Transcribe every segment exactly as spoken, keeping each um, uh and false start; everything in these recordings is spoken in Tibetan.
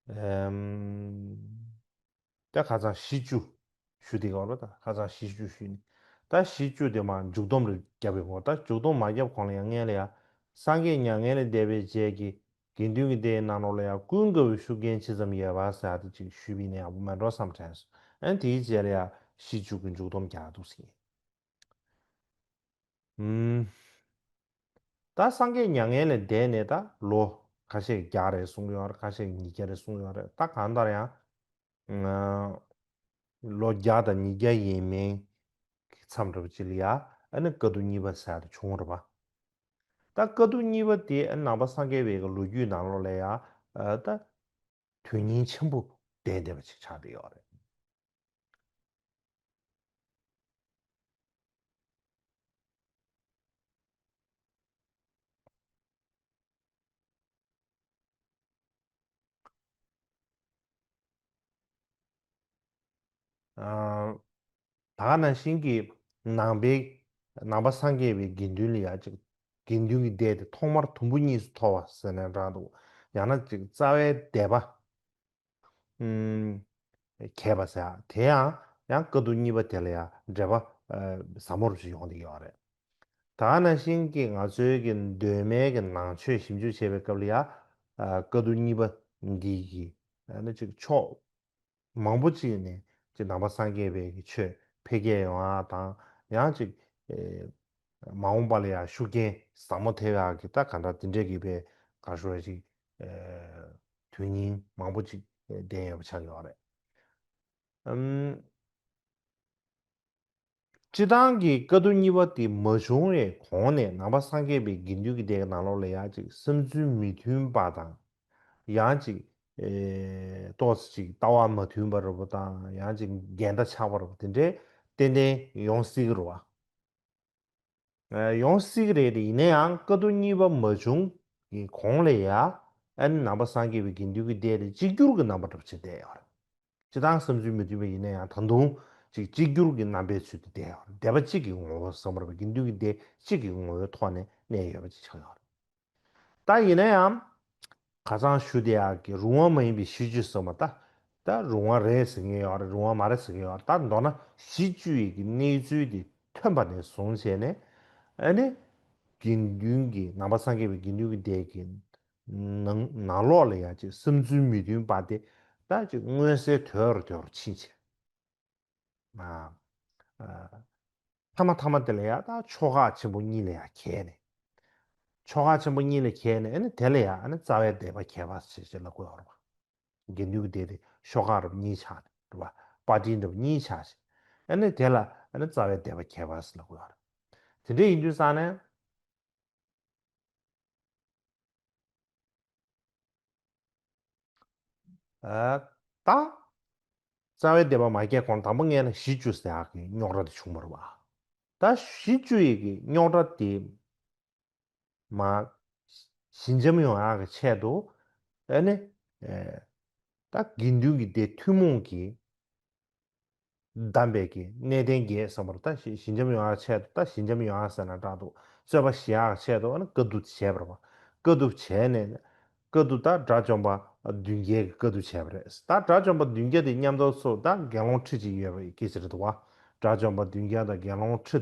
ཨམ། ད་ཁ་སང་བཞི་བཅུ་ཞུ་དེ་ག་བ་ལ། ད་ཁ་སང་བཞི་བཅུ་ཞུས་ནི། ད་བཞི་བཅུ་དེ་མ་མཇུག་སྡོམ་རེ་བརྒྱབ་པའི་སྐོར། ད་མཇུག་སྡོམ་མ་བརྒྱབ་གོང་ལ་ཡང་སྔན་ལ་ཡང་སངས་རྒྱས་མྱ་ངན་ལས་འདས་པའི་རྗེས་ཀྱི་དགེ་འདུན་གྱི་སྡེའི་ནང་ལོགས་ལ་ཡང་ཀུན་དགའ་བོའི་ཤུགས་རྐྱེན་ཇི་ཙམ་ཡོད་པ་ཟེར་ཡ་དེ་ཅིག་ཞུས་པ་ཡིན་ན་ཡག་པོ་མེད་འགྲོ་བསམ་དྲན་སོང་། ཨ་ནི་དེའི་རྗེས་ལ་ཡང་བཞི་བཅུ་གི་མཇུག་སྡོམ་རྒྱག་འདུག་ཟིན། ཨུམ། ད་སངས་རྒྱས་མྱ་ངན་ལས་འདས་ནས་ད་ལོ་ཁ་ཤས་བརྒྱ་རེ་གསུང་གི་ཡོད་རེད། ཁ་ཤས་ཉིས་བརྒྱ་རེ་གསུང་གི་ཡོད་རེད། ད་གང་ལྟར་ཡང་ལོ་བརྒྱ་དང་ཉིས་བརྒྱ་ཡས་མས་ཀྱི་མཚམས་འདྲ་པོ་ཅིག་ལ་ཡ་ཨ་ནི་བཀའ་བསྡུ་གཉིས་པ་ཟེར་ཡ་དེ་བྱུང་རེད་པ། ད་བཀའ་བསྡུ་གཉིས་པ་དེ་ཨ་ནི་ནང་པ་སངས་རྒྱས་པའི་གི་ལོ་རྒྱུས་ནང་ལོགས་ལ་ཡ་ཨ་ད་དོན་སྙིང་ཆེན་པོ་ལྡན་བསྡད་པ་ཅིག་ཆགས་བསྡད་ཡོད་རེད། ཨ། ད་ག་ནང་བཞིན་གྱི་ནང་པའི་ནང་པ་སངས་རྒྱས་པའི་དགེ་འདུན་ལ་ཡ་ཅིག་དགེ་འདུན་གྱི་སྡེ་དེ་ཐོག་མར་དུམ་བུ་གཉིས་སུ་འཐོར་བ་ཟེར་ནའང་འདྲ་འདུག། ཡང་ན་ཅིག་རྩ་བའི་སྡེ་པ། ཨུམ། གྱེས་པ་ཟེར་ཡ་དེ་ཡང་ཡང་བཀའ་བསྡུ་གཉིས་པ་དེ་ལ་ཡང་འགྲེལ་པ་ཨ་ཟབ་མོ་རུ་ཞིག་ཡོང་བསྡད་ཡོད་རེད། ད་ག་ནང་བཞིན་གྱི་ང་ཚོའི་གི་གདོད་མའི་གི་ནང་ཆོས་ཞིབ་འཇུག་བྱེད་པའི་སྐབས་ལ་ཡ་ཨ་བཀའ་བསྡུ་གཉིས་པ་འདི་གི་ཨ་ནི་ཅིག་ཕྱོགས་མང་པོ་ཅིག་ནས་ཅིག་ནང་པ་སངས་རྒྱས་པའི་གི་ཆོས་འཕེལ་རྒྱས་ཡོང་བ་དང་ཡང་ཅིག་ཨེ་མ་འོངས་པ་ལ་ཡང་ཤུགས་རྐྱེན་ཟབ་མོ་ཐེབས་ཡག་གི་ད་ག་འདྲ་དེ་འདྲས་ཀྱི་པའི་ག་ཞུ་བ་ཅིག་ཨེ་དོན་སྙིང་མང་པོ་ཅིག་ལྡན་ཡོད་པ་ཆགས་ཡོད་རེད། ཨམ། སྤྱིར་བཏང་གི་བཀའ་བསྡུ་གཉིས་པ་དེ་མ་བྱུང་བའི་གོང་ནས་ནང་པ་སངས་རྒྱས་པའི་དགེ་འདུན་གྱི་སྡེ་གི་ནང་ལོགས་ལ་ཡང་ཅིག་བསམ་ཚུལ་མི་མཐུན་པ་དང་། ཡང་ཅིག་ཨེ་ཏོག་ཙམ་ཅིག་ལྟ་བ་མ་མཐུན་པ་འདྲ་པོ་དང་ཡང་ཅིག་འགལ་ཟླ་ཆགས་པ་འདྲ་པོ་དེ་འདྲའི་ཏན་ཏན་ཡོང་སྲིད་ཀྱི་རེད་པ། ཨ་ཡོང་སྲིད་ཀྱི་རེད་དེ། ཡིན་ན་ཡང་བཀའ་བསྡུ་གཉིས་པ་མ་བྱུང་གི་གོང་ལ་ཡ་ཨ་ནི་ནང་པ་སངས་རྒྱས་པའི་དགེ་འདུན་གྱི་སྡེ་དེ་གཅིག་གྱུར་གྱི་རྣམ་པ་འདྲ་པོ་ཅིག་བསྡད་ཡོད་རེད། སྤྱིར་བཏང་བསམ་ཚུལ་མི་མཐུན་པ་ཡིན་ན་ཡང་ད་དུང་ཅིག་གཅིག་གྱུར་གྱི་རྣམ་པའི་ཚུལ་དུ་བསྡད་ཡོད་རེད། སྡེ་པ་གཅིག་གི་ངོ་བོ་ཟེར་བ་རེད་པ། དགེ་འདུན་གྱི་སྡེ་གཅིག་གི་ངོ་བོའི་ཐོག་ནས་གནས་ཡོད་པ་ཅིག་ཆགས་ཡོད་རེད། ད་ཡིན་ན་ཡང་ཁ་སང་ཞུ་བསྡད་ཡག་གི་རུང་བ་མ་ཡིན་པའི་བཞི་བཅུ་ཟེར་བ་ད། ད་རུང་བ་རེད་ཟེར་མཁན་ཡོད་རེད། རུང་བ་མ་རེད་ཟེར་མཁན་ཡོད་རེད། ད་མདོར་ན་བཞི་བཅུ་ཡི་གི་གནས་ཚུལ་དེ་ཐོན་པ་ནས་བཟུང་བྱས་ནས་ཨ་ནི་དགེ་འདུན་གྱི་ནང་པ་སངས་རྒྱས་པའི་དགེ་འདུན་གྱི་སྡེ་གི་ནང་ནང་ལོགས་ལ་ཡང་ཅིག་བསམ་ཚུལ་མི་མཐུན་པ་དེ་ད་ཅིག་མངོན་གསལ་དོད་རུ་དོད་རུ་ཕྱིན་བྱས། ཨ། ཨ། མཐའ་མ་མཐའ་མ་དེ་ལ་ཡང་ད་ཕྱོགས་ཁག་ཆེན་པོ་གཉིས་ལ་ཡང་གྱེས་ནས། ཕྱོགས་ཁག་ཆེན་པོ་གཉིས་ལ་གྱེས་ནས་ཨ་ནི་དེ་ལ་ཡང་ཨ་ནི་རྩ་བའི་སྡེ་པ་གྱེས་པ་ཞེས་ཞེས་ལབ་དགོས་ཡོད་རེད་པ། དགེ་འདུན་གྱི་སྡེ་དེ་ཤོག་ཁག་རབ་གཉིས་ཆགས་ནས་རེད་པ། པར་ཊི་རབ་གཉིས་ཆགས་ཤིང་། ཨ་ནི་དེ་ལ་ཨ་ནི་རྩ་བའི་སྡེ་པ་གྱེས་པ་ཟེར་ལབ་དགོས་ཡོད་རེད། དེ་འདྲ་ཡིན་དུས་ཙང་ནས། ཨ། ད། རྩ་བའི་སྡེ་པ་མ་གྱེས་གོང་དང་པོ་ངས་ན་བཞི་བཅུ་ཟེར་ཡག་གི་རྙོག་དྲ་དེ་བྱུང་བ་རེད་པ། ད་བཞི་བཅུ་ཡི་གི་རྙོག་དྲ་དེ་མ་ཞི་འཇམ་ཡོང་ཡག་གི་ཆེད་དུ་ཨ་ནི་ཨེ་ད་དགེ་འདུན་གྱི་སྡེ་ཐུན་མོང་གི་གདམས་པའི་གི་གནས་བརྟན་བརྒྱད་ཟེར་བ་རེད། ད་ཞི་ཞི་འཇམ་ཡོང་ཡག་ཆེད་དུ། ད་ཞི་འཇམ་ཡོང་ཡག་ཟེར་ན་འདྲ་འདུག། རྩོད་པ་ཞི་ཡག་ཆེད་དུ་ཨ་ནི་བཀའ་བསྡུ་བྱས་པ་རེད་པ། བཀའ་བསྡུ་བྱས་ནས་བཀའ་བསྡུ་ད་དགྲ་བཅོམ་པ་བདུན་བརྒྱའི་གི་བཀའ་བསྡུ་བྱས་པ་རེད། ད་དགྲ་བཅོམ་པ་བདུན་བརྒྱ་དེ་མཉམ་དུ་ཚུར་ད་དགེ་སློང་ཁྲི་གཅིག་ཡོད་པའི་སྐད་ཆ་རེད་འདུག་པ། དགྲ་བཅོམ་པ་བདུན་བརྒྱ་དང་དགེ་སློང་ཁྲི་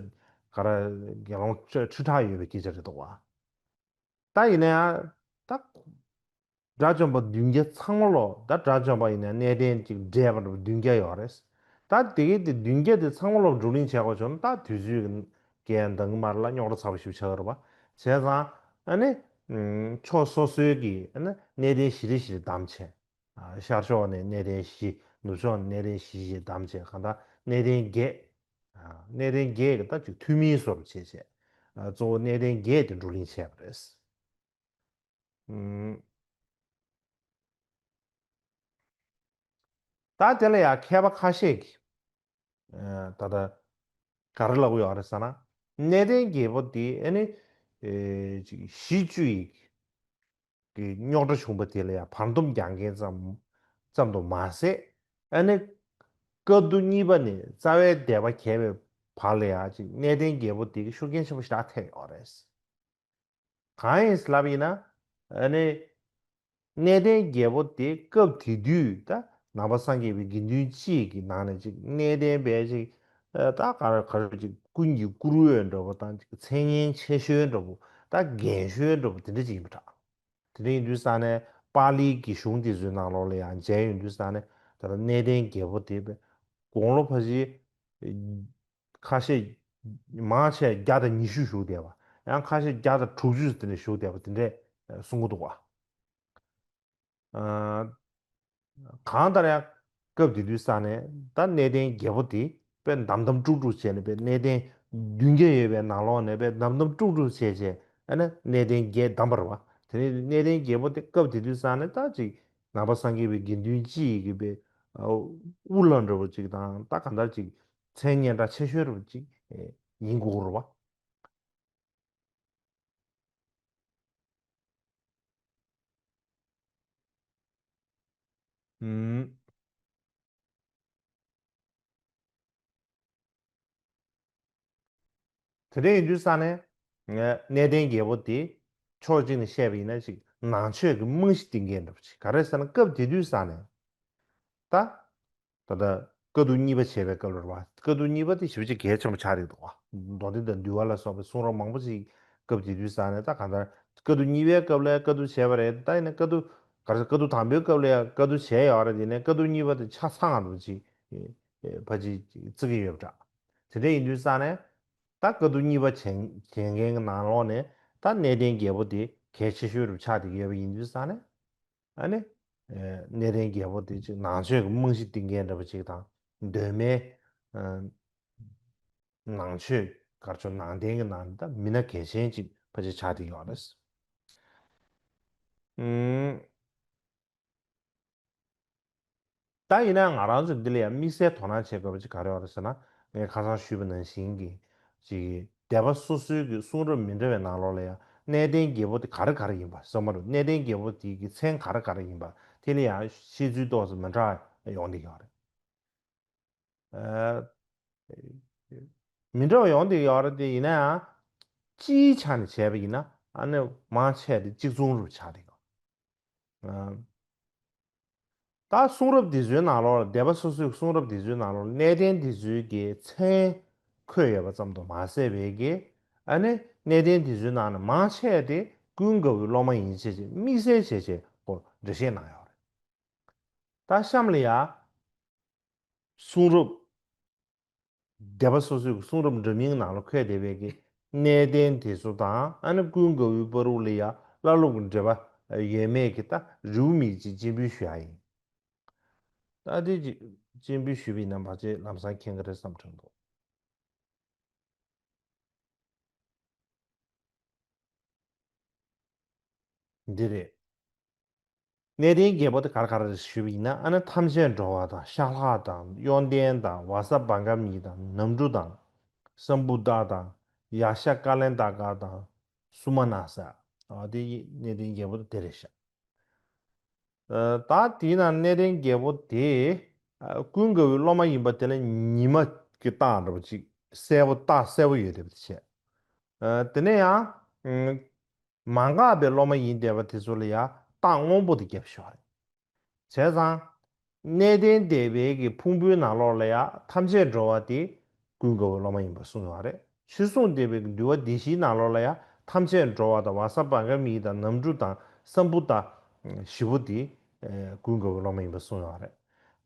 ག་རེ་དགེ་སློང་ཁྲི་ཁྲི་ཕྲག་ཡོད་པའི་སྐད་ཆ་རེད་འདུག་པ། ད་ཡིན་ན་ཡང་ད། དགྲ་བཅོམ་པ་བདུན་བརྒྱ་ཚང་མ་ལོག། ད་དགྲ་བཅོམ་པ་ཡིན་ན་གནས་བརྟན་གཅིག་འདྲེས་པ་འདྲ་བདུན་བརྒྱ་ཡོད་རེད། ད་དེ་གའི་དེ་བདུན་བརྒྱ་དེ་ཚང་མ་ལོག་བགྲོ་གླེང་བྱེད་དགོས་བྱུང་ན་ད་དུས་ཚོད་ཀྱི་འགལ་འདང་གི་མ་རེད་ལ་རྙོག་དྲ་ཚ་པོ་ཞིག་ཆགས་ཀྱི་རེད་པ། བྱས་ཙང་ཨ་ནི་ཕྱོགས་སོ་སོའི་གི་ཨ་ནི་གནས་བརྟན་བཞི་རེ་བཞི་རེ་བདམས་བྱས། ཤར་ཕྱོགས་ནས་གནས་བརྟན་བཞི། ནུབ་ཕྱོགས་ནས་གནས་བརྟན་བཞི་བཞི་བདམས་བྱས། གང་ལྟར་གནས་བརྟན་བརྒྱད། གནས་བརྟན་བརྒྱད་ཀྱི་ད་ཅིག་འཐུས་མིའི་བཟོ་འདྲ་བྱས་བྱས། གཙོ་བོ་གནས་བརྟན་བརྒྱད་དེ་བགྲོ་གླེང་བྱས་པ་རེད། ཨུམ། ད་དེ་ལ་ཡང་མཁས་པ་ཁ་ཤས་ཀྱིས། ཨ། ད་ལྟ་ག་རེ་ལབ་ཀྱི་ཡོད་རེད་ཟེར་ན། གནས་བརྟན་བརྒྱད་པོ་དེ་ཨ་ནི། ཨེ། ཅིག་བཞི་བཅུ་ཡི་གི་རྙོག་དྲ་བྱུང་པ་དེ་ལ་ཡང་བར་འདུམ་རྒྱག་མཁན་ཙམ་ཙམ་དུ་མ་ཟད། ཨ་ནི། བཀའ་བསྡུ་གཉིས་པ་ནས་རྩ་བའི་སྡེ་པ་གྱེས་པའི་བར་ལ་ཡང་ཅིག་གནས་བརྟན་བརྒྱད་པོ་དེ་གི་ཤུགས་རྐྱེན་ཆེན་པོ་ཞེ་དྲག་ཐེབས་ཡོད་རེད། གང་ཡིན་ལབ་ཡིན་ན། ཨ་ནི། གནས་བརྟན་རྒྱལ་པོ་དེ་སྐབས་དེ་དུས་ད་ནང་པ་སངས་རྒྱས་པའི་དགེ་འདུན་སྤྱི་གི་ནང་ནས་ཅིག་གནས་བརྟན་པའི་ཅིག་ད་ག་རེ་ག་རེ་ཅིག་ཀུན་གྱི་བཀུར་འོས་འདྲ་པོ་དང་ཅིག་མཚན་སྙན་ཆེ་ཤོས་འདྲ་པོ་ད་རྒན་ཤོས་འདྲ་པོ་དེ་འདྲ་ཅིག་ཡིན་པ་འདྲ། དེ་འདྲ་ཡིན་དུས་ཙང་ནས་པཱ་ལིའི་གི་གཞུང་དེ་ཚོའི་ནང་ལོགས་ལ་ཡང་མཇལ་ཡོང་དུས་ཙང་ནས་ད་ལྟ་གནས་བརྟན་རྒྱལ་པོ་དེ་དགུང་ལོ་ཕལ་ཆེར་ཁ་ཤས་མང་ཆེ་བརྒྱ་དང་ཉི་ཤུ་བཞུགས་བསྡད་པ། ཡང་ཁ་ཤས་བརྒྱ་དང་དྲུག་ཅུ་དེ་འདྲ་བཞུགས་བསྡད་པ་དེ་འདྲས་གསུང་གི་འདུག་བ། གང་ལྟར་ཡང་སྐབས་དེ་དུས་ཙང་ནས་ད་གནས་བརྟན་རྒྱལ་པོ་དེ་དཔེ་འདམ་འདམ་དཀྲུག་དཀྲུག་བྱས་ནས་དཔེ་གནས་བརྟན་བདུན་བརྒྱ་ཡོད་པའི་ནང་ལོགས་ནས་དཔེ་འདམ་འདམ་དཀྲུག་དཀྲུག་བྱས་བྱས་ཨ་ནི་གནས་བརྟན་བརྒྱད་བསྡམས་པ་རེད་བ། དེ་ནས་གནས་བརྟན་རྒྱལ་པོ་དེ་སྐབས་དེ་དུས་ཙང་ནས་ད་ཅིག་ནང་པ་སངས་རྒྱས་པའི་དགེ་འདུན་སྤྱི་ཡི་གི་དཔེ་དབུ་བླ་འདྲ་པོ་ཅིག་དང་ད་གང་ལྟར་ཅིག་མཚན་སྙན་གྲགས་ཆེ་ཤོས་འདྲ་པོ་ཅིག་ཡིན་དགོས་རེད་བ། ཨུམ། དེ་འདྲ་ཡིན་དུས་ཙང་ནས་ངས་གནས་བརྟན་རྒྱལ་པོ་དེ་ཕྱོགས་གཅིག་ནས་བཤད་པ་ཡིན་ན་ཅིག་ནང་ཆོས་ཀྱི་རྨང་གཞི་བཏིང་མཁན་འདྲ་པོ་ཅིག་ག་རེ་ཟེར་ན་སྐབས་དེ་དུས་ཙང་ནས་ད། ད་ལྟ་དཀའ་སྡུག་གཉིས་པ་བྱས་པའི་སྐབས་ལ་རེད་བ། དཀའ་སྡུག་གཉིས་པ་དེ་ཞེ་པོ་ཅིག་གལ་ཆེན་པོ་ཆགས་རེད་འདུག་བ། མདོ་སྡེ་དང་འདུལ་བ་ལ་སོགས་པའི་གསུང་རབ་མང་པོ་ཞིག་སྐབས་དེ་དུས་ཙང་ནས་ད་གང་ལྟར་དཀའ་སྡུག་གཉིས་པའི་སྐབས་ལ་དཀའ་སྡུག་བྱས་པ་རེད། ད་ཡིན་ན་དཀའ་སྡུག་ག་རེ་ཟེར། དཀའ་སྡུག་དང་པོའི་སྐབས་ལ་ཡང་དཀའ་སྡུག་བྱས་ཡོད་རེད། དེ་ནས་དཀའ་སྡུག་གཉིས་པ་དེ་ཆ་ཚང་བ་འདྲ་པོ་ཅིག་ཕལ་ཆེར་བརྩི་གི་ཡོད་པ་འདྲ། དེ་འདྲ་ཡིན་དུས་ཙང་ནས་ད་དཀའ་སྡུག་གཉིས་པ་བྱས་བྱས་མཁན་གྱི་ནང་ལོགས་ནས་ད་གནས་བརྟན་རྒྱལ་པོ་དེ་གལ་ཆེ་ཤོས་རུ་ཆགས་བསྡད་ཀྱི་ཡོད་པ་ཡིན་དུས་ཙང་ནས། ཨ་ནི། ཨེ། གནས་བརྟན་རྒྱལ་པོ་དེ་ཅིག་ནང་ཆོས་ཀྱི་རྨང་གཞི་བཏིང་མཁན་འདྲ་པོ་ཅིག་དང་། གདོད་མའི། ཨ། ནང་ཆོས་གར་ཆོས་ནང་བསྟན་གྱི་ནང་ད་མི་སྣ་གལ་ཆེན་ཅིག་ཕལ་ཆེར་ཆགས་བསྡད་ཡོད་རེད། ཨུམ། ད་ཡིན་ན་ང་རང་ཚོ་འདི་ལ་ཡང་དམིགས་བསལ་དོ་སྣང་བྱེད་དགོས་པ་ཅིག་ག་རེ་ཡོད་རེད་ཟེར་ན། ངས་ཁ་སང་ཞུས་པ་ནང་བཞིན་གྱི་ཅིག་སྡེ་པ་སོ་སོའི་གི་གསུང་རབ་མི་འདྲ་བའི་ནང་ལོགས་ལ་ཡང་གནས་བརྟན་རྒྱལ་པོ་དེ་ག་རེ་ག་རེ་ཡིན་པ་གསུངས་པ་རེད། གནས་བརྟན་རྒྱལ་པོ་དེ་གི་མཚན་ག་རེ་ག་རེ་ཡིན་པ་དེ་ལ་ཡང་བཤད་ཚུལ་ཏོག་ཙམ་མི་འདྲ་བ་ཡོང་བསྡད་ཀྱི་ཡོད་རེད། ཨ། མི་འདྲ་བ་ཡོང་བསྡད་ཀྱི་ཡོད་རེད་དེ། ཡིན་ན་ཡང་སྤྱིའི་ཆ་ནས་བྱས་པ་ཡིན་ན་ཨ་ནི་མང་ཆེ་དེ་གཅིག་མཚུངས་རུ་ཆགས་བསྡད་ཀྱི་ཡོད། ཨ། ད་གསུང་རབ་འདི་ཚོའི་ནང་ལོགས་ལ། སྡེ་པ་སོ་སོའི་གསུང་རབ་འདི་ཚོའི་ནང་ལོགས་ལ་གནས་བརྟན་འདི་ཚོའི་གི་མཚན་འཁོད་ཡོད་པ་ཙམ་དུ་མ་ཟད་པའི་གི། ཨ་ནི་གནས་བརྟན་འདི་ཚོའི་ནང་ནས་མང་ཆེ་དེ་ཀུན་དགའ་བོའི་སློབ་མ་ཡིན་ཅེས་ཅིག་དམིགས་བསལ་བྱས་བྱས་ཁོ་འགྲེལ་བཤད་གནང་ཡོད་རེད། ད་གཤམ་ལ་ཡ། གསུང་རབ། སྡེ་པ་སོ་སོའི་གསུང་རབ་འདྲ་མིན་ནང་ལ་འཁོད་བསྡད་པའི་གི་གནས་བརྟན་དེ་ཚོ་དང་། ཨ་ནི་ཀུན་དགའ་བོའི་བར་དུ་ལ་ཡ་བླ་སློབ་ཀྱི་འབྲེལ་བ་ཡོད་མེད་ཀྱི་ད་རེའུ་མིག་ཅིག་སྤྱན་འབུལ་ཞུ་ཡ་ཡིན། ད་དེ་ཅིག་སྤྱན་འབུལ་ཞུས་པ་ཡིན་ན་ཕལ་ཆེར་ལམ་སང་མཁྱེན་གྱི་རེད་བསམ་དྲན་འདུག། འདི་རེད། གནས་བརྟན་རྒྱལ་པོ་དེ་ག་རེ་ག་རེ་རེད་ཞུས་པ་ཡིན་ན། ཨ་ནི་ཐམས་ཅད་འགྲོ་བ་དང་། ཤ་ལྷག་དང་། གཡོན་ཏན་དང་། བ་ས་བ་ག་མི་དང་། ནམ་གྲུ་དང་། སམ་བུ་ཏ་དང་། ཡ་ཤ་ཀ་ལན་ཏ་ཀ་དང་། སུ་མ་ན་ས། ཨ། དེ་གནས་བརྟན་རྒྱལ་པོ་དེ་རེད་ཤག། ཨ། ད་དེའི་ནང་གནས་བརྟན་རྒྱལ་པོ་དེ། ཨ། ཀུན་དགའ་བོའི་སློབ་མ་ཡིན་པ་དེ་ལ་ཉི་མ་གི་རྟགས་འདྲ་པོ་ཅིག་གསལ་པོ། རྟགས་གསལ་པོ་ཡོད་བསྡད་པ་དེ་བྱས། ཨ། དེ་ནས་ཡང་། ཨ། མ་འགགས་པའི་སློབ་མ་ཡིན་བསྡད་པ་དེ་ཚོ་ལ་ཡང་རྟགས་སྔོན་པོ་དེ་བརྒྱབ་ཤོག་རེད། བྱས་ཙང་། གནས་བརྟན་སྡེ་པའི་གི་ཕུང་པོའི་ནང་ལོགས་ལ་ཡང་ཐམས་ཅད་འགྲོ་བ་དེ་ཀུན་དགའ་བོའི་སློབ་མ་ཡིན་པ་གསུངས་ཡོད་རེད། ཆོས་སྲུང་སྡེ་པའི་གི་འདུལ་བ་སྡེ་བཞིའི་ནང་ལོགས་ལ་ཡང་ཐམས་ཅད་འགྲོ་བ་དང་། བ་ས་བ་ག་མི་དང་། ནམ་གྲུ་དང་། སམ་བུ་ཏ་བཞི་པོ་དེ་ཀུན་དགའ་བོའི་སློབ་མ་ཡིན་པ་གསུངས་ཡོད་རེད།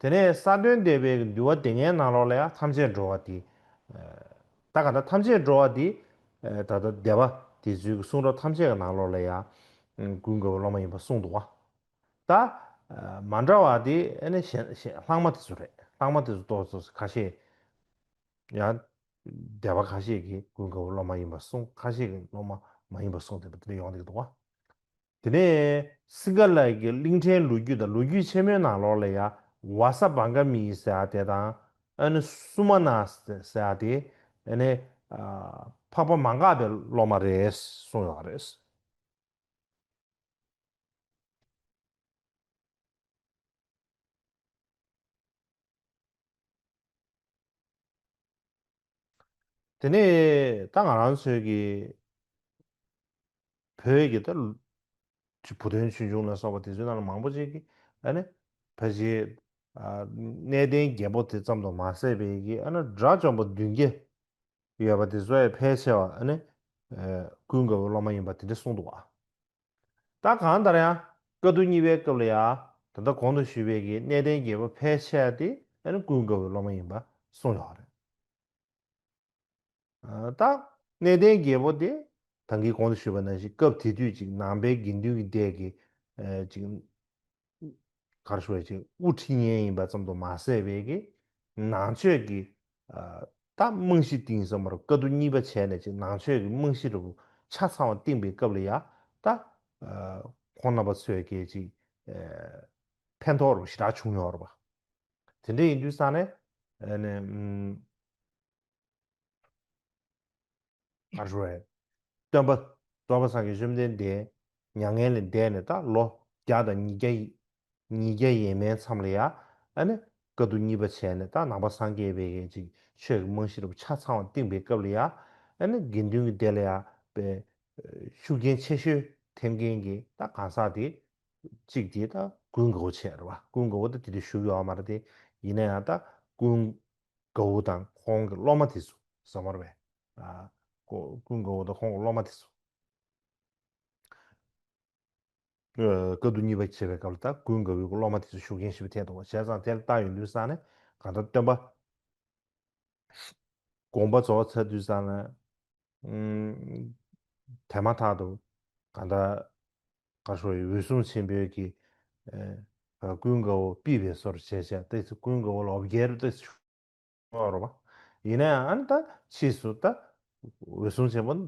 དེ་ནས་ས་བདུན་སྡེ་པའི་གི་འདུལ་བ་སྡེ་ལྔའི་ནང་ལོགས་ལ་ཡང་ཐམས་ཅད་འགྲོ་བ་དེ། ད་ག་ད་ཐམས་ཅད་འགྲོ་བ་དེ། ད་ལྟ་སྡེ་པ་དེ་ཚོའི་གི་གསུང་རབ་ཐམས་ཅད་ཀྱི་ནང་ལོགས་ལ་ཡང་ཀུན་དགའ་བོའི་སློབ་མ་ཡིན་པ་གསུངས་འདུག་བ། ད་མ་འདྲ་བ་དེ་ཨ་ནི་གཞན་གཞན་ལྷག་མ་དེ་ཚོ་རེད། ལྷག་མ་དེ་ཚོ་ཏོག་ཙམ་ཁ་ཤས་ཡང་སྡེ་པ་ཁ་ཤས་ཀྱིས་ཀུན་དགའ་བོའི་སློབ་མ་ཡིན་པ་གསུངས། ཁ་ཤས་ཀྱིས་སློབ་མ་མ་ཡིན་པ་གསུངས། དེ་འདྲ་ཡོང་བསྡད་འདུག་བ། དེ་ནས་སིང་ག་ལ་གི་གླིང་ཕྲན་ལོ་རྒྱུས་དང་། ལོ་རྒྱུས་ཆེན་མོའི་ནང་ལོགས་ལ་ཡང་བ་ས་བ་ག་མི་ཟེར་ཡ་དེ་དང་། ཨ་ནི་སུ་མ་ན་ཟེར་ཡ་དེ། ཨ་ནི་འཕགས་པ་མ་འགགས་པའི་སློབ་མ་རེད་གསུངས་ཡོད་རེད། དེ་ནས་ད་ང་རང་ཚོའི་གི་བོད་ཀྱི་ད་ལོ་ བུ་སྟོན་ཆོས་འབྱུང་ལ་སོགས་པ་དེ་ཚོའི་ནང་ལ་མང་པོ་ཅིག་གིས་ཨ་ནི་ཕལ་ཆེར་གནས་བརྟན་བརྒྱད་པོ་དེ་ཙམ་དུ་མ་ཟད་པའི་གི་ཨ་ནི་དགྲ་བཅོམ་པ་བདུན་བརྒྱ་ཡོད་པ་དེ་ཚོ་ཡང་ཕལ་ཆེ་བ་ཨ་ནི་ཀུན་དགའ་བོའི་སློབ་མ་ཡིན་པ་དེ་འདྲ་གསུངས་འདུག་བ། ད་གང་ལྟར་ཡང་བཀའ་བསྡུ་གཉིས་པའི་སྐབས་ལ་ཡང་ད་ལྟ་གོང་དུ་ཞུས་པའི་གི་གནས་བརྟན་བརྒྱད་པོ་ཕལ་ཆེ་བ་དེ་ཨ་ནི་ཀུན་དགའ་བོའི་སློབ་མ་ཡིན་པ་གསུངས་ཡོད་རེད། ད་གནས་བརྟན་བརྒྱད་པོ་དེ་ད་གིན་གོང་དུ་ཞུས་པ་ནང་བཞིན་སྐབས་དེ་དུས་ཅིག་ནང་པའི་དགེ་འདུན་གྱི་སྡེ་གི་ཅིག་གར་ཞུ་བའི་ཅིག་དབུ་ཁྲིད་མཁན་ཡིན་པ་ཙམ་དུ་མ་ཟད་པའི་གི་ནང་ཆོས་ཀྱི་ད་རྨང་གཞི་བཏིང་ས་མ་རུ་བཀའ་བསྡུ་གཉིས་པ་བྱས་ནས་ཅིག་ནང་ཆོས་ཀྱི་རྨང་གཞི་རུ་ཆ་ཚང་བ་བཏིང་པའི་སྐབས་ལ་ཡ་ད་ཁོང་རྣམ་པ་ཚོས་ཀྱི་ཅིག་ཕན་ཐོགས་རུ་ཞེ་དྲག་བྱུང་ཡོད་རེད་པ། དེ་འདྲ་ཡིན་དུས་ཙང་ནས་ཨ་ནི་ཨ་རོ་ཨེ། སྟོན་པ་རྫོགས་པ་སངས་རྒྱས་བཅོམ་ལྡན་འདས་མྱ་ངན་ལས་འདས་ནས་ད་ལོ་བརྒྱ་དང་ཉིས་བརྒྱ་ཉིས་བརྒྱ་ཡས་མའི་མཚམས་ལ་ཡ་ཨ་ནི་བཀའ་བསྡུ་གཉིས་པ་བྱས་ནས་ད་ནང་པ་སངས་རྒྱས་པའི་གི་ཅིག་ཆོས་ཀྱི་རྨང་གཞི་རུ་ཆ་ཚང་བ་བཏིང་པའི་སྐབས་ལ་ཡ་ཨ་ནི་དགེ་འདུན་གྱི་སྡེ་ལ་ཡ་པའི་ཤུགས་རྐྱེན་ཆེ་ཤོས་ཐེབས་མཁན་གྱི་ད་གང་ཟག་དེ་གཅིག་དེ་ད་ཀུན་དགའ་བོ་བྱས་རེད་བ། ཀུན་དགའ་བོ་ད་དེ་དུས་བཞུགས་ཡོད་མ་རེད་དེ། ཡིན་ན་ཡང་ད་ཀུན་དགའ་བོ་དང་ཁོང་གི་སློབ་མ་དེ་ཚོ་ཟེར་མ་རེད་པས། ཀུན་དགའ་བོ་དང་ཁོང་གི་སློབ་མ་དེ་ཚོ་བཀའ་བསྡུ་གཉིས་པ་བྱེད་པའི་སྐབས་ལ་ད་ཀུན་དགའ་བོའི་སློབ་མ་དེ་ཚོ་ཤུགས་རྐྱེན་ཞེ་པོ་ཐེབས་འདུག་བ། བྱས་ཙང་དེ་ལ་ལྟ་ཡོང་དུས་ཙང་ནས་གང་ལྟར་སྟོན་པ་དགོངས་པ་རྫོགས་ཚར་དུས་ཙང་ལ་དེ་མ་ཐག་ཏུ་གང་ལྟར་ག་ཤོ་ཡི་འོད་སྲུང་ཆེན་པོའི་གི་ཀུན་དགའ་བོ་ཕུད་པའི་བཟོ་འདྲ་བྱས་བྱས་ཏེ་ཀུན་དགའ་བོ་ལ་འོ་བརྒྱལ་རུ་ཏེ་ཡོད་རེད་བ། ཡིན་ན་ཡང་ཨ་ནི་ད་ཕྱིས་སུ་ད་འོད་སྲུང་ཆེན་པོ་ནས་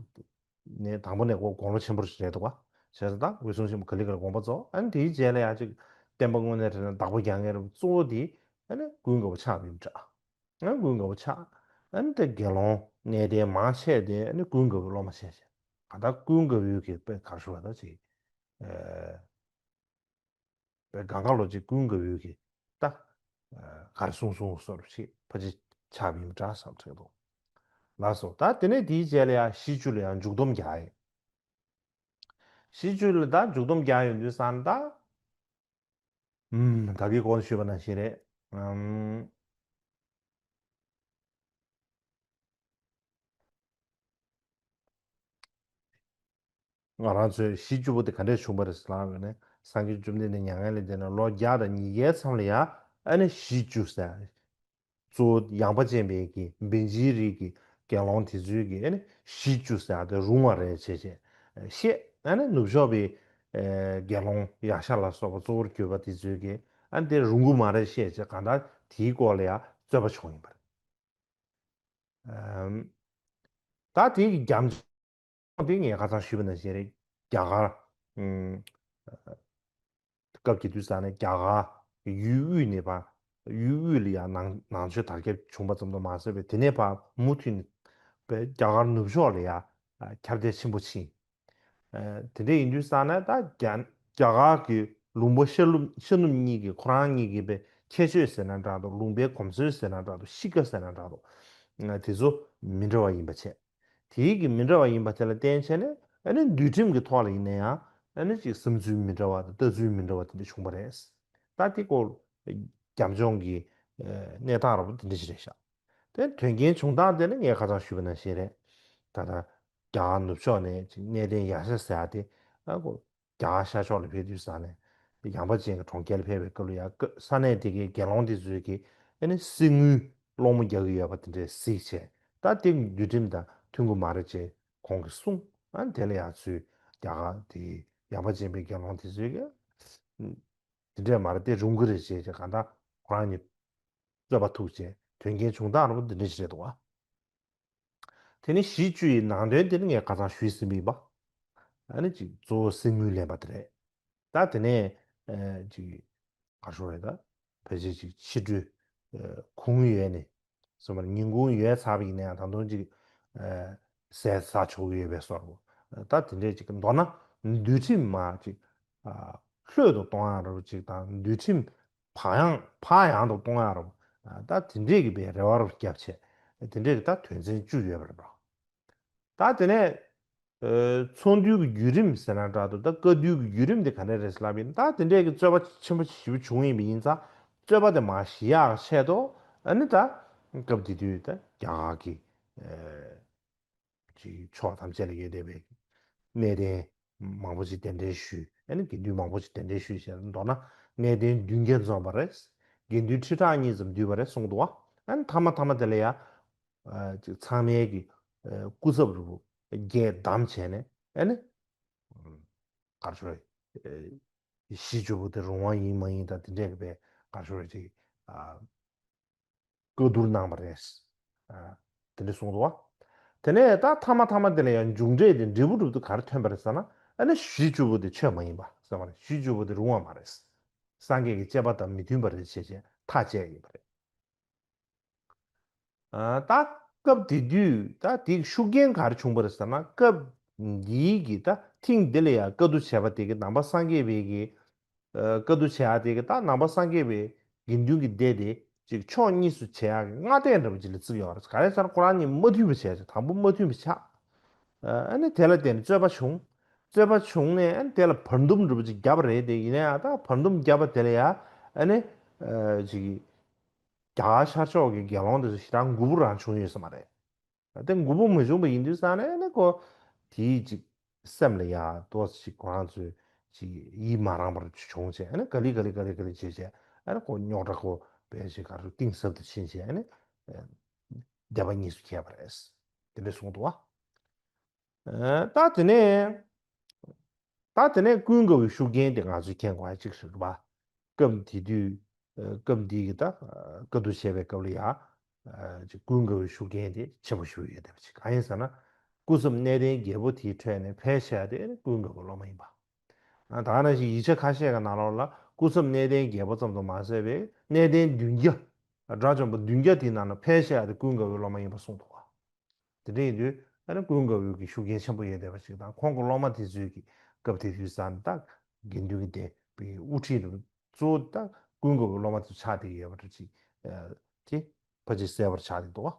དང་པོ་ནས་དགོངས་པ་ཆེན་པོ་རེད་འདུག་བ། བྱས་ཙང་ད་འོད་སྲུང་ཆེན་པོ་ག་ལེ་ག་ལེ་དགོངས་པ་རྫོགས། ཨ་ནི་དེའི་རྗེས་ལ་ཡང་ཅིག་བསྟན་པ་དངོས་གནས་དྲན་ན་བདག་པོ་རྒྱག་མཁན་རེད་བ། གཙོ་བོ་དེ་ཨ་ནི་ཀུན་དགའ་བོ་ཆགས་པ་ཡིན་འདྲ། ཨ་ནི་ཀུན་དགའ་བོ་ཆགས། ཨ་ནི་ད་དགེ་སློང་གནས་བརྟན་མང་ཆེ་དེ་ཨ་ནི་ཀུན་དགའ་བོའི་སློབ་མ་བྱས་བྱས། གང་ལྟར་ཀུན་དགའ་བོའི་གི་དཔེ་གར་ཞུ་བ་ད་ཅིག་ཨ། པའི་གང་ག་ལོ་ཅིག་ཀུན་དགའ་བོའི་གི་ད་གར་སོང་སོང་སོར་ཞིག་ཕ་ཅི་ཆགས་མིན་འདྲ་བསམ་ཚོད་དོ། ལགས་སོ། ད་དེ་ནས་དེའི་རྗེས་ལ་ཡང་གཞི་བཅུ་ལ་ཡང་མཇུག་སྡོམ་རྒྱག་ཡིན། གཞི་བཅུ་ལ་ད་མཇུག་སྡོམ་རྒྱག་ཡོང་དུས་ཙང་ད། ཨུམ། ད་གི་གོང་ཞུས་པ་ནང་བཞིན་རེད། ཨུམ། ང་རང་ཚོའི་གཞི་བཅུ་པོ་དེ་ག་འདྲས་བྱུང་བ་རེད་ཟེར་ལབ་ཡོང་ན། སངས་རྒྱས་བཅོམ་ལྡན་འདས་མྱ་ངན་ལས་འདས་ནས་ལོ་བརྒྱ་དང་ཉིས་བརྒྱའི་མཚམས་ལ་ཡང་ཨ་ནི་གཞི་བཅུ་ཟེར། གཙོ་བོ་ཡངས་པ་ཅན་པའི་གི་བན་ཇིའི་རིགས་ཀྱི་དགེ་སློང་དེ་ཚོའི་གི་ཨ་ནི་གཞི་བཅུ་ཟེར་དེ་རུང་བ་རེད་བྱས་བྱས་བཤད། ཨ་ནི་ནུབ་ཕྱོགས་པའི་དགེ་སློང་ཡ་ཤ་ལ་སོགས་པ་གཙོ་བོར་གྱུར་པ་དེ་ཚོའི་གི་ཨ་ནི་དེ་རུང་གི་མ་རེད་བཤད་བྱས། གང་ལྟར་དེའི་སྐོར་ལ་ཡང་རྩོད་པ་བྱུང་ཡིན་པ་རེད། ད་དེའི་རྒྱབ་ལྗོངས་དེ་ངས་ཁ་སང་ཞུས་པ་ནང་བཞིན་རེད། རྒྱ་གར་སྐབས་ཀྱི་དུས་ས་ནས་རྒྱ་གར་ཡུལ་དབུས་ནས་ཕར་ཡུལ་དབུས་ལ་ཡང་ནང་ནང་ཆོས་དར་ཁྱབ་བྱུང་བ་ཙམ་དུ་མ་ཟད་པའི་དེ་ནས་ཕར་མུ་མཐུད་ནས་རྒྱ་གར་ནུབ་ཕྱོགས་ལ་ཡང་ཁྱབ་གདལ་ཆེན་པོ་ཕྱིན། དེ་འདྲ་ཡིན་དུས་ཙང་ནས་ད་རྒྱ་རྒྱ་གར་གྱི་ལུང་པ་ཤར་ནུབ་ཤར་ནུབ་གཉིས་ཀྱི་ཁོ་རང་གཉིས་ཀྱི་པའི་ཁྱད་ཆོས་ཟེར་ན་འདྲ་འདུག་ལུང་པའི་གོམས་སྲོལ་ཟེར་ན་འདྲ་འདུག་གཤིས་ཀ་ཟེར་ན་འདྲ་འདུག་དེ་ཚོ་མི་འདྲ་བ་ཡིན་པ་བྱས། དེའི་གི་མི་འདྲ་བ་ཡིན་པ་དེ་ལ་བརྟེན་བྱས་ནས་ཨ་ནི་འདུལ་ཁྲིམས་ཀྱི་ཐོག་ལ་ཡིན་ན་ཡང་ཨ་ནི་ཅིག་བསམ་ཚུལ་མི་འདྲ་བ་དང་ལྟ་ཚུལ་མི་འདྲ་བ་དེ་འདྲ་བྱུང་བ་རེད། ད་དེ་སྐོར་རྒྱབ་ལྗོངས་ཀྱི་གནས་སྟངས་འདྲ་པོ་དེ་འདྲ་ཞིག་རེད་ཤག་དེ་དོན་རྐྱེན་བྱུང་སྟངས་དེ་ནི་ངས་ཁ་སང་ཞུས་པ་ནང་བཞིན་རེད། ད་ལྟ་རྒྱ་གར་ནུབ་ཕྱོགས་ནས་ཅིག་གནས་བརྟན་ཡ་ཤ་ཟེར་ཡ་དེ་ཨ་ཁོ་རྒྱ་གར་ཤར་ཕྱོགས་ལ་ཕེབས་དུས་ས་ནས་ཡངས་པ་ཅན་གྱི་གྲོང་ཁྱེར་ལ་ཕེབས་པའི་སྐབས་ལ་ཡ་ས་གནས་དེ་གའི་དགེ་སློང་དེ་ཚོས་ཀྱིས་ཨ་ནི་གསེར་དངུལ་སློང་མོ་རྒྱག་གི་ཡོད་པ་དེ་འདྲས་གཟིགས་བྱས། ད་དེ་འདུལ་ཁྲིམས་དང་མཐུན་གྱི་མ་རེད་ཅེས་ཁོང་གིས་གསུངས། ཨ་ནི་དེ་ལ་ཡང་ཚུར་རྒྱ་གར་དེ་ཡངས་པ་ཅན་པའི་དགེ་སློང་དེ་ཚོས་ཀྱིས་དེ་འདྲས་མ་རེད་དེ་རུང་གི་རེད་ཅེས་ཀྱི་གང་ལྟར་ཁོ་རང་གཉིས་རྩོད་པ་ཐུག་བྱས་དོན་རྐྱེན་བྱུང་སྟངས་འདྲ་པོ་འདི་འདྲ་ཞིག་རེད་འདུག་བ། དེ་ནི་གཞི་བཅུ་ཡི་ནང་དོན་དེ་ནི་ངས་ཁ་སང་ཞུས་ཟིན་པ་ཡིན་པ། ཨ་ནི་ཅིག་གཙོ་བོ་གསེར་དངུལ་ལེན་པ་དེ་རེད། ད་དེ་ནས་ཨ་ཅིག་ག་རེ་ཞུ་རེད་ད། ཕལ་ཆེར་ཅིག་ཕྱི་དྲོའི་ཨ་གུང་ཡོལ་ནས་སོང་བར་ཉིན་གུང་ཡོལ་ཚར་བ་ཡིན་ན་ཡང་ད་དུང་ཅིག་ཨ་ཟས་ཟ་ཆོག་གི་ཡོད་པའི་བཟོ་འདྲ་པོ། ད་དེ་འདྲས་ཅིག་མདོར་ན་འདུལ་ཁྲིམས་མར་ཅིག་ཨ་ལྷོད་དུ་གཏོང་ཡག་འདྲ་པོ་ཅིག་དང་འདུལ་ཁྲིམས་བག་ཡངས་བག་ཡངས་དུ་གཏོང་ཡག་འདྲ་པོ། ད་དེ་འདྲས་ཀྱི་པའི་རེ་བ་རུ་བརྒྱབ་བྱས་དེ་འདྲས་ཀྱི་ད་དོན་ཚན་བཅུ་ཡོད་པ་རེད་པ། ད་དེ་ནས་ ཚོགས་འདུའི་གི་བརྒྱུད་རིམ་ཟེར་ན་འདྲ་འདུག་ད་བཀའ་འདུས་ཀྱི་བརྒྱུད་རིམ་དེ་ག་འདྲ་རེད་ལབ་ཡིན་ད་དེ་འདྲའི་གི་རྩོད་པ་ཆེན་པོ་ཞེ་པོ་བྱུང་ཡིན་པ་ཡིན་ཙང་རྩོད་པ་དེ་མར་ཞི་ཡག་ཆེད་དུ་ཨ་ནི་ད་སྐབས་དེ་དུས་ད་རྒྱ་གར་གྱི་ཅིག་ཕྱོགས་ཐམས་ཅད་ལ་ཡོད་བསྡད་པའི་གནས་བརྟན་མང་པོ་ཅིག་གདན་འདྲེན་ཞུས་ཨ་ནི་དགེ་འདུན་མང་པོ་ཅིག་གདན་འདྲེན་ཞུས་ཞེས་མདོར་ན་གནས་བརྟན་བདུན་བརྒྱ་འཛོམས་པ་རེད། དགེ་འདུན་ཁྲི་ཕྲག་གཉིས་ཙམ་འདུས་པ་རེད་གསུངས་འདུག་བ། ཨ་ནི་མཐའ་མ་མཐའ་མ་དེ་ལ་ཡ། ཅིག་ཚང་མའི་གི་སྐུ་ཚབ་རུ་བརྒྱད་བདམས་བྱས་ནས་ཨ་ནི། གར་ཤོར། གཞི་བཅུ་པོ་དེ་རུང་བ་ཡིན་མ་ཡིན་དང་དེ་འདྲས་ཀྱི་པའི་གར་ཤོར་ཅིག་བཀའ་བསྡུར་གནང་བ་རེད། དེ་འདྲས་གསུངས་འདུག་བ། དེ་ནས་ད་མཐའ་མ་མཐའ་མ་དེ་ལ་ཡང་མཇུག་འབྲས་དེ་འབྲས་བུ་གྲུབ་དུ་ག་རེ་ཐོན་པ་རེད་ཟེར་ན་ཨ་ནི་གཞི་བཅུ་པོ་དེ་ཆོད་མ་ཡིན་པ་ཟེར་བ་རེད། གཞི་བཅུ་པོ་དེ་རུང་བ་མ་རེད། སངས་རྒྱས་ཀྱི་བཅས་པ་དང་མི་མཐུན་པ་རེད་བྱས་བྱས་ཐག་བཅད་ཡིན་པ་རེད། ད་སྐབས་དེ་དུས་ད་དེའི་ཤུགས་རྐྱེན་ག་རེ་བྱུང་པ་རེད་ཟེར་ན་སྐབས་འདིའི་གི་ད་ཐེངས་འདི་ལ་ཡང་བཀའ་བསྡུ་བྱས་པ་དེ་གི་ནང་པ་སངས་རྒྱས་པའི་གི་བཀའ་བསྡུ་བྱས་ཡ་དེ་གི་ད་ནང་པ་སངས་རྒྱས་པའི་དགེ་འདུན་གྱི་སྡེ་དེ་ཅིག་ཕྱོགས་གཉིས་སུ་བྱས་ཡ་གི་སྔ་ལྟས་འདྲ་པོ་ཅིག་ལ་བརྩིས་ཡོད་རེད། ག་རེ་ཟེར་ན་ཁོ་རང་གཉིས་མ་མཐུན་པ་བྱས་ཅིག་དང་པོ་མ་མཐུན་པ་ཆགས། ཨ་ནི་དེ་ལ་བརྟེན་ནས་རྩོད་པ་བྱུང་། རྩོད་པ་བྱུང་ནས་ཨ་ནི་དེ་ལ་བར་འདུམ་འདྲ་པོ་ཅིག་བརྒྱབ་པ་རེད་དེ་ཡིན་ན་ཡང་ད་བར་འདུམ་བརྒྱབ་པ་དེ་ལ་ཡ་ཨ་ནི་ཅིག་རྒྱ་གར་ཤར་ཕྱོགས་ཀྱི་དགེ་སློང་དེ་ཚོ་ཞེ་དྲག་མགུ་པོ་རང་བྱུང་ཡོད་ས་མ་རེད། དེ་མགུ་པོ་མ་བྱུང་བ་ཡིན་དུས་ཙང་ནས་ནི་ཁོ་དེའི་ཅིག་སེམས་ལ་ཡ་ཏོག་ཙམ་ཅིག་ཁོ་རང་ཚོས་ཅིག་ཡིད་མ་རངས་པར་བྱུང་བྱས་ཨ་ནི་ག་ལེ་ག་ལེ་ག་ལེ་ག་ལེ་བྱས་བྱས་ཨ་ནི་ཁོ་རྙོག་དྲ་ཁོ་བས་ཅིག་ག་རེ་གཏིང་ཟབ་ཏུ་ཕྱིན་བྱས་ཨ་ནི་སྡེ་པ་གཉིས་སུ་གྱེས་པ་རེད། དེ་འདྲས་གསུངས་འདུག་བ། ད་དེ་ནས་ད་དེ་ནས་ཀུན་དགའ་བོའི་ཤུགས་རྐྱེན་དེ་ང་ཚོས་མཁྱེན་དགོས་ཡ་གཅིག་རེད་པ། སྐབས་དེ་དུས་སྐབས་འདི་གི་ད་བཀའ་བསྡུ་བྱས་པའི་སྐབས་ལ་ཡ་ཅིག་ཀུན་དགའ་བོའི་ཤུགས་རྐྱེན་དེ་ཆེན་པོ་ཞིག་ཡོད་བསྡད་པ་ཅིག་གང་ཡིན་ཟེར་ན་སྐུ་ཚབ་གནས་བརྟན་བརྒྱད་པོ་དེའི་ཁྲོད་ནས་ཕལ་ཆེ་བ་དེ་ཀུན་དགའ་བོའི་སློབ་མ་ཡིན་པ། ད་ག་ནང་བཞིན་ཡིག་ཆ་ཁ་ཤས་ཀྱི་ནང་ལོགས་ལ་སྐུ་ཚབ་གནས་བརྟན་བརྒྱད་པོ་ཙམ་དུ་མ་ཟད་པའི་གནས་བརྟན་བདུན་བརྒྱ། དགྲ་བཅོམ་པ་བདུན་བརྒྱ་དེའི་ནང་ན་ཕལ་ཆེ་བ་དེ་ཀུན་དགའ་བོའི་སློབ་མ་ཡིན་པ་གསུངས་འདུག་བ། དེ་འདྲ་ཡིན་དུས་ཨ་ནི་ཀུན་དགའ་བོའི་གི་ཤུགས་རྐྱེན་ཆེན་པོ་ཡོད་བསྡད་པ་ཞིག་དང་ཁོང་གི་སློབ་མ་དེ་ཚོའི་གི་སྐབས་དེ་དུས་ཙང་ད་དགེ་འདུན་གྱི་སྡེ་པའི་དབུ་ཁྲིད་དུ་གཙོ་བོ་ད་ཀུན་དགའ་བོའི་སློབ་མ་དེ་ཆགས་བསྡད་ཡོད་པ་འདྲ་ཅིག་དེ་ཕལ་ཆེར་གསལ་པོར་ཆགས་བསྡད་འདུག་བ།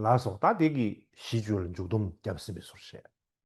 ལགས་སོ། ད་དེ་གི་གཞི་བཅུ་ལ་མཇུག་སྡོམ་བརྒྱབ་ཟིན་པའི་ཚུལ་བཤད།